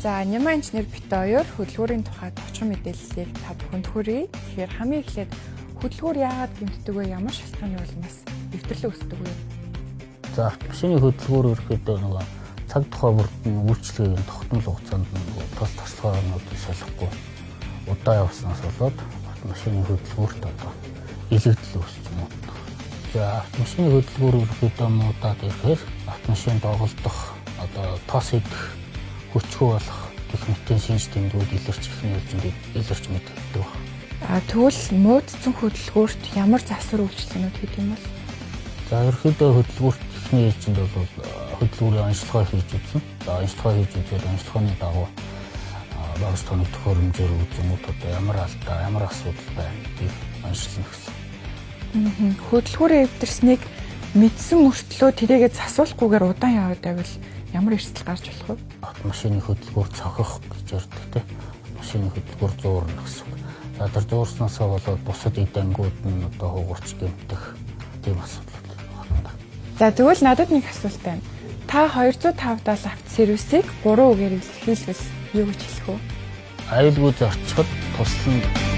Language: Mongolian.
За, Нямаа инженер бит хоёр хөдөлгүүрийн тухай товчхон мэдээллийг та бүхэнд хүргэе. Тэгэхээр хамгийн эхлээд хөдөлгүүр яагаад гэмтдэг вэ? Ямар шалтгааны улмаас эвдэрлэн үүсдэг вэ? За, автомашины хөдөлгүүр ерөөхдөө нөгөө цаг тухай бүрд нь үйлчилгээг тогтмол хугацаанд нөгөө тус тослогоонуудыг солихгүй удаа явснаас болоод автомашины хөдөлгүүрт одоо илэгдэл үүсч мууддаг. За, автомашины хөдөлгүүр ерөөхдөө муудаад ирэхээр автомашин доголдох, одоо тос идэх, хүчгүй болох гэх мэтийн шинж тэмдгүүд илэрч эхний ээлжинд илэрч мэдэгддэг. А тэгвэл муудсан хөдөлгүүрт ямар засвар үйлчилгээнүүд хийдэг юм бол? За, ерөөхдөө хөдөлгүүрт эхний ээлжинд бол хөдөлгүүрийн онцлогоо хийж үзнэ. За, онцлогоо хийж үзээд онцлогооны дагуу багц тоног төхөөрөмжөөр үзэнгүүт одоо ямар алдаа, ямар асуудал байна гэдгийг онцлно гэсэн. Хөдөлгүүрийн эвдэрснийг мэдсэн мөртлөө тэрийгэ засуулахгүйгээр удаан яваад байвал ямар эрсдэл гарч болох вэ? Автомашины хөдөлгүүр цохих гэж ярьдаг, тийм. Машины хөдөлгүүр зуурна гэсэн үг. За, тэр зуурснаасаа болоод бусад эд ангууд нь одоо хугарч гэмтэх тийм асуудал байна. За, тэгвэл надад нэг асуулт байна. Та 205 70 автосервисийг 3 үгээр илэрхийлбэл юу гэж хэлэх вэ? Аюулгүй зорчиход туслана.